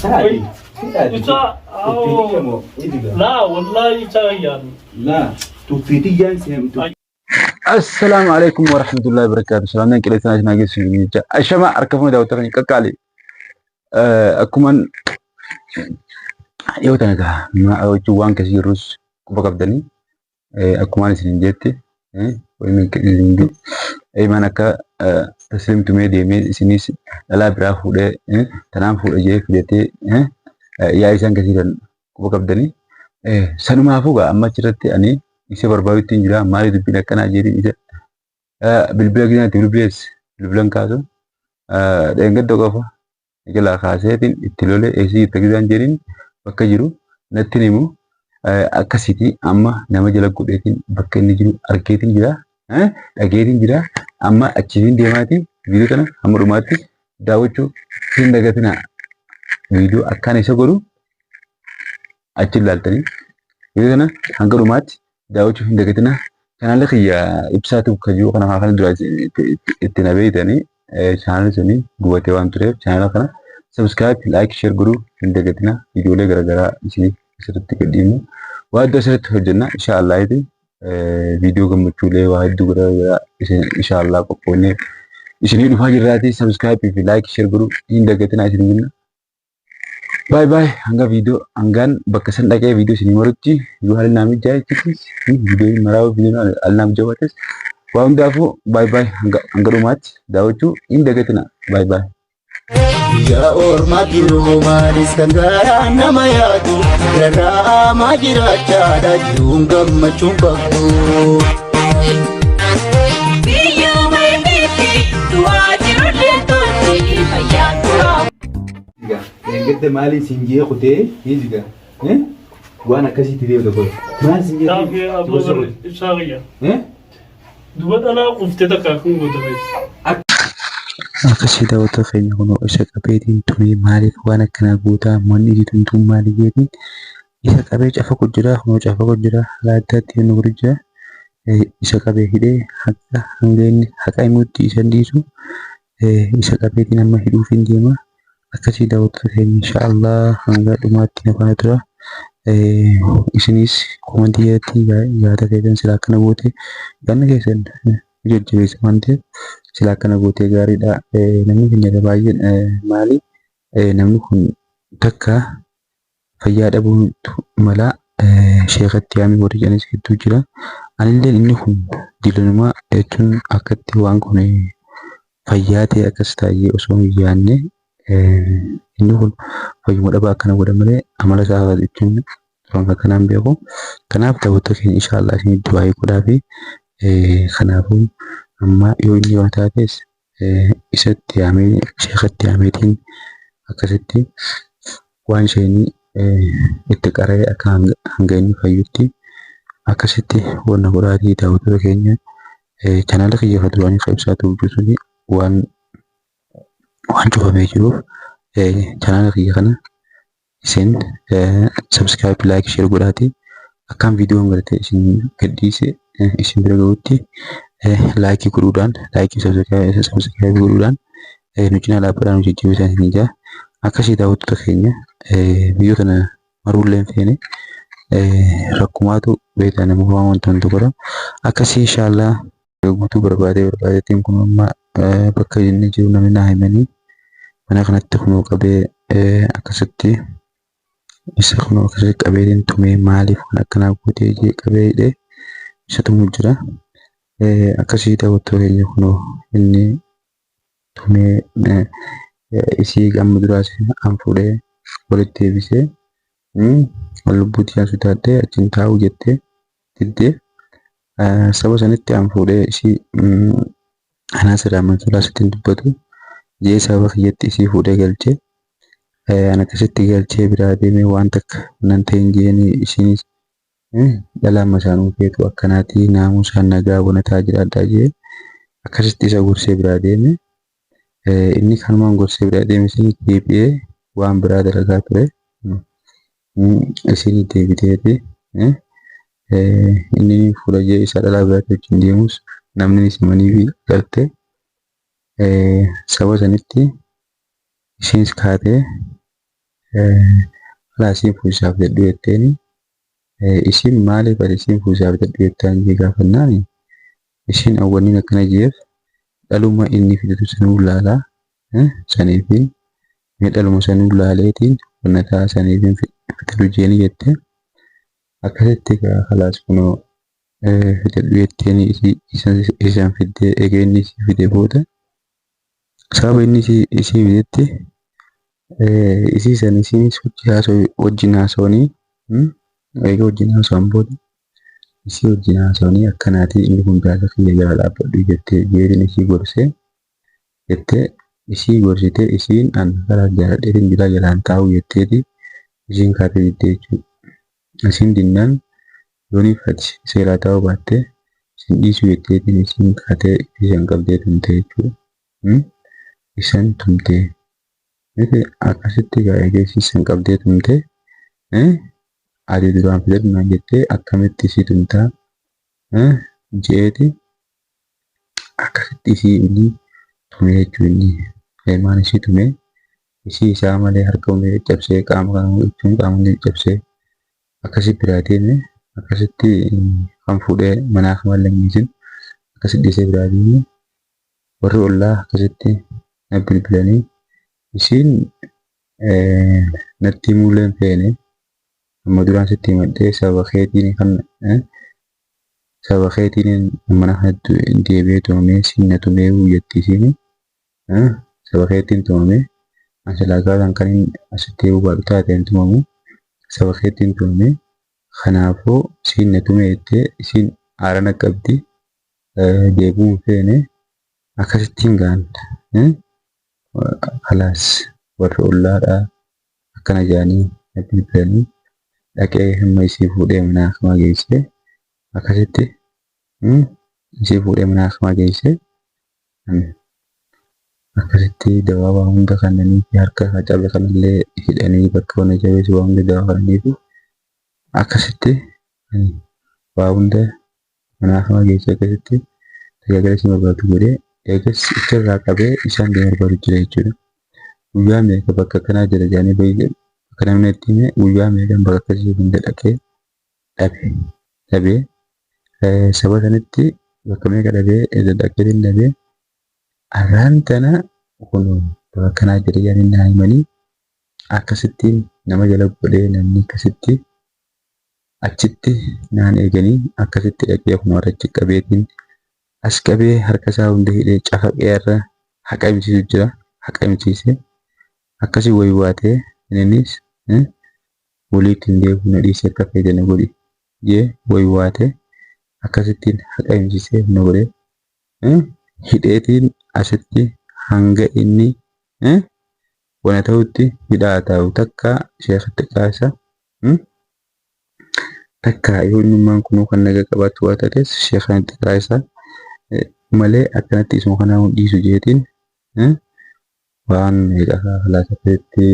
Saadi. Ibsaa Tuffii moo idiga. Laa wallaahi ibsaa kiyyaan. Laa tuffii tiyyaan seemtu. Assalaamu alaikum warahmatullahi wabarakatuh. Salaamni qilleensaan isin hageessu jecha. Ashama harka fuune daawwattoota keenya qaqqaali. Akkuma dhiyoo tana egaa jechuun waan keessa jirrus quba qabdanii akkumaan isin jette Imaan akka tasliim tumee deemee isinis dhalaa biraa fuudhee tanaan fuudha jee fidatee yaa isaan keessa jiran quba qabdanii sanumaafuu gaa amma achirratti ani isa barbaadutti hin jira maali dubbiin akkanaa jedheen isa bilbila gisaan itti bilbilees bilbilan kaasu dheengadda qofa jalaa kaaseetiin itti lolee eessa jirta gisaan jedheen bakka jiru natti himu akkasiiti amma nama jala godheetiin bakka inni jiru argeetiin jira dhageetiin jira amma achiitiin deemaatii viidiyoo kana hamma dhumaatti daawwachuu hin dagatinaa viidiyoo akkaan isa godhu achi ilaaltanii viidiyoo kana hanga dhumaatti daawwachuu hin dagatinaa. Chaanaalli kiyya ibsaatu kajuu kana kana dura itti na beeytanii chaanaalli suni gubatee waan tureef chaanaala kana subscribe like share godhuu hin dagatinaa. Viidiyoolee garaagaraa isinii asirratti gadhiifnu waa hedduu asirratti hojjenna insha Allaahiti viidiyoo gammachuulee waa hedduu garaagaraa isin insha Allah qophoonnee isinii dhufaa jirraatii subscribe fi like share godhuu hin dagatinaa isin jenna. Baay baay hanga viidiyoo hangaan bakka san dhaqee viidiyoo isinii marutti yoo haalli naa mijaa'e jechuunis viidiyoo hin maraa viidiyoo haalli naa mijaa'u baates waa hundaafuu baay baay hanga hanga dhumaatti daawwachuu hin dagatina baay baay. Biyya ormaa jiru maalis kan garaa nama yaadu rarra'amaa jiraachaadha jiruun gammachuun qabdu. Biyyuma irratti du'aa jiru leetootti fayyaa turaa. Egaa eeggadda maaliin siin jee kutee hiiziga waan akkasiitti deemu tokko maal siin jee Taafii aboo barri ibsaa kiyya. Duba dhalaa quuftee takka akkam goota beekta. Akkasii daawwattoota keenya kunoo isa qabeetiin tumee maaliif waan akkanaa gootaa manni itti tumtuun maali jeetiin isa qabee cafaqu jira kunoo cafaqu jira haala addaatti nu godhu jira isa qabee hidhee haqa hanga inni haqa himutti isa hin dhiisu isa qabeetiin amma hidhuuf hin deema akkasii daawwattoota keenya insha Allah hanga dhumaatti nu faana tura isinis komantii jalatti yaada keessan sila akkana goote yaadni keessan jajjabeessa waan ta'eef sila akkana gootee gaariidha namni keenya baay'een maali namni kun takka fayyaa dhabuutu mala sheekatti yaamii warri jedhanis hedduu jira. Anilleen inni kun dilanumaa jechuun akkatti waan kun fayyaa ta'e akkas taa'ee osoo hin yaadne inni kun fayyuma dhabaa akkana godha malee amala isaa jechuun duraan akkanaan beeku. Kanaaf daawwattoota keenya inshaallah isin du'aa godhaa fi kanaafuu amma yoo inni yoo taates isatti yaamee sheekatti yaameetiin akkasitti waan isheen itti qara'ee akka hanga inni fayyutti akkasitti wanna godhaatii daawwattoota keenya chaanaala kiyya kan duraanii kan ibsaa turte suni waan waan cufamee jiruuf chaanaala kiyya kana isin subscribe like share godhaatii akkaan viidiyoon gartee isin gadhiise isin bira gahutti laayikii godhuudhaan laayikii subscribe godhuudhaan nu cinaa dhaabbadhaa nu jajjabeessaa isin jaa akkasii daawwattoota keenya viidiyoo tana maruullee hin feene rakkumaatu beektaa nama waan wanta hundi godha akkasii inshaallah guutuu barbaadee barbaadeetiin kun amma bakka inni jiru namni naa himanii mana kanatti kunoo qabee akkasitti isa kunoo akkasitti qabeetiin tumee maaliif waan akkanaa gootee jee qabee hidhee isa tumu jira. Akkasii daawwattoota keenya kunoo inni tumee isii amma duraas an fuudhee walitti deebisee lubbuutti yaasu taatee achiin taa'uu jettee diddee saba sanitti an fuudhee isii anaa sirraa mansuulaa sitti hin dubbatu jee sababa kiyyatti isii fuudhee galchee an akkasitti galchee biraa deemee waan takka nan ta'in jeeni isiinis dhalaa masaanuu feetu akkanaatii naamusaan nagaa bonataa jiraadhaa jee akkasitti isa gorsee biraa deeme inni kanumaan gorsee biraa deeme isin deebi'ee waan biraa dalagaa ture isin deebiteeti inni fuula jee isa dhalaa biraatti wajjin deemus namni simanii fi garte saba sanitti isinis kaatee Kalaas isiin fuusisaaf jedhu jetteeni isiin maaliif ati isiin fuusisaaf jedhu jettaan jee gaafannaan isiin awwanniin akkana jeef dhaluma inni fidatu sanuu laalaa saniifin mee dhaluma sanuu laaleetiin wanna ta'a saniifin fidatu jeeni jette akkasitti kalaas kunoo fidadhu jetteeni isan fiddee egaa inni isii fide booda sababa inni isii fidetti isii san isiinis wajjin haasawanii egaa wajjin haasawan booda isii wajjin haasawanii akkanaatii inni kun jaarsa kiyya jala dhaabbadhu jettee jeetiin isii gorsee jettee isii gorsitee isiin an karaa jaaladheetiin jiraa jalaan taa'u jetteeti isiin kaatee diddee jechuudha. Isiin dinnaan yooniif ati seeraa taa'uu baattee isin dhiisuu jetteetiin isiin kaatee isan qabdee tumtee jechuudha. Isan tumtee. Miti akkasitti egaa isii san qabdee tumtee ati duraan fidadhu naan jettee akkamitti isii tumtaa jeeti akkasitti isii inni tumee jechuu inni ilmaan isii tumee isii isaa malee harka hunda caccabsee qaama kana jechuun qaama hunda caccabsee akkasi biraa deeme akkasitti kan fuudhee manaa kan mallangiisin akkasitti dhiisee biraa deeme warri ollaa akkasitti na bilbilanii isiin natti himuullee hin feene amma duraan sitti himadhee sababa keetiin kan sababa keetiin mana kanatti deebi'ee tumamee siin na tumee jetti isiin sababa keetiin tumamee an silaa gaafan kan inni asitti eeguu baadhu taate hin tumamu sababa keetiin tumamee kanaafuu siin na tumee jettee isiin aara na qabdi deebi'uu hin feene akkasittiin gaan kalaas warri ollaadhaa akkana jedhanii na bilbilanii dhaqee hamma isii fuudhee mana hakimaa geessee akkasitti isii fuudhee mana hakimaa geessee akkasitti dawaa waa hunda kennanii fi harka cabe kanallee hidhanii bakka wanna jabeessu waa hunda dawaa kennanii fi akkasitti waa hunda mana hakimaa geessee akkasitti tajaajila isii barbaadu godhee eegas achirraa qabee isaan deemee barbaadu jira jechuudha. Guyyaa meeqa bakka akkanaa jira jedhanii bakka namni itti hime guyyaa meeqan bakka akkasii hunda dhaqee dhabe dhabee saba sanitti bakka meeqa dhabee dhaqeetiin dhabee arraan tana kun bakka akkanaa jira jedhanii naa himanii akkasittiin nama jala godhee namni akkasitti achitti naan eeganii akkasitti dhaqee kun warra achi qabeetiin as qabee harka isaa hunda hidhee cafaqee irra haqamsiisu jira haqamsiisee akkasii waywaatee innis waliitti hin deebi'u na dhiisee akka feete na godhi jee waywaatee akkasittiin haqamsiisee na godhee hidheetiin asitti hanga inni wana ta'utti hidhaa taa'u takka sheekatti qaasa takka yoo innummaan kunuu kan naga qabaatu waa taates sheekaan itti qaasa malee akkanatti isuma kanaa hun dhiisu jeetiin waan meeqa kalaas akkasitti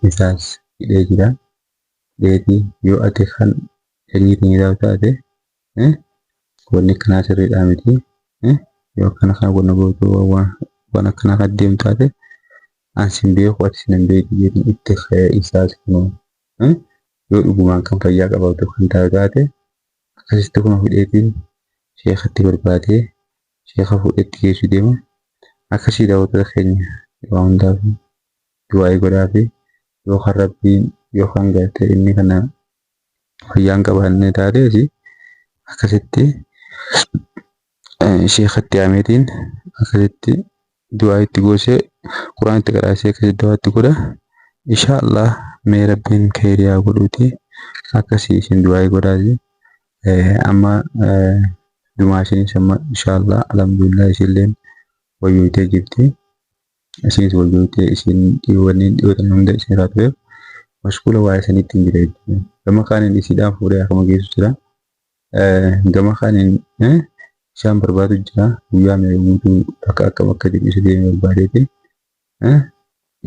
isaas hidhee jira. Hidheetii yoo ati kan sanyii teenya taate wanni akkanaa sirriidhaa miti. Yoo akkana kana wanna gootu waan akkanaa kan deemu taate an sin beeku ati sin hin beeku jeetiin itti isaas kunoo yoo dhugumaan kan fayyaa qabaatu kan taatu taate akkasitti kunoo hidheetiin sheekatti barbaadee sheeka fuudhetti geessu deema. Akkasii daawwattoota keenya waa hundaaf du'aa'ii godhaa fi yookaan rabbiin yookaan gartee inni kana fayyaan qabaanne taatees akkasitti sheekatti yaameetiin akkasitti du'aa itti goosee quraan itti qaraasee akkasitti du'aa itti godha. Insha Allah mee rabbiin kheyrii haa godhuuti akkasii isin du'aa godhaati. Amma dumaa isinis amma insha Allah alhamdulillah isilleen wayyootee jirti. Isinis wayyootee isin wanni dhiyootan hunda isin irraa tureef mashkuula waa'ee sanitti hin jira jechuudha. Gama kaaniin isiidhaan fuudhee akkama geessu jira. Gama kaaniin isaan barbaadu jira. Guyyaa meeqa guutuu bakka akkam akka jiru isa deemee barbaadeeti.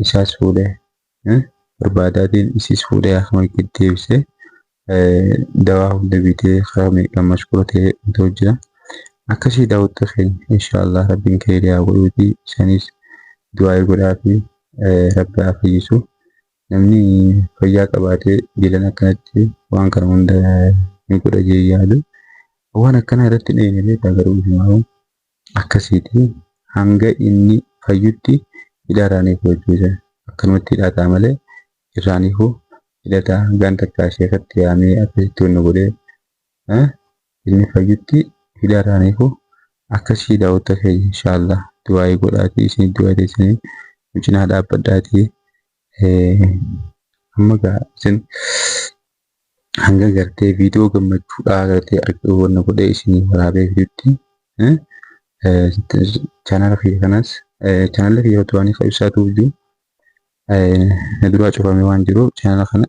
Isaas fuudhee barbaadaatiin isiis fuudhee akkama gad deebisee dawaa hunda bitee karaa meeqaan mashkuula ta'ee ta'u jira. Akkasii daawwattoota keenya insha Allah rabbiin kheyrii haa godhuuti isanis du'aa godhaa fi rabbi haa fayyisu. Namni fayyaa qabaatee jiran akkanatti waan kana hunda ni godha jee yaadu. Waan akkanaa irratti hin eegne beekaa garuu isimaa'u akkasiiti hanga inni fayyutti hidhaarraa ni jechuudha. Akkanumatti hidhaataa malee irraa ni hidhataa hangaan takkaa sheekatti yaamee akkasitti wanna godhee inni fayyutti hidhaarraa ni akkasii daawwatta keenya inshaallah du'aayii godhaatii isin du'aa teessanii nu cinaa dhaabbadhaatii amma gaa isin hanga gartee viidiyoo gammachuudhaa gartee wanna godhee isinii waraabee fidutti chaanala kiyya kanas chaanala kiyya duraanii kan ibsaatuuf jiru na duraa cufamee waan jiruuf chaanala kana.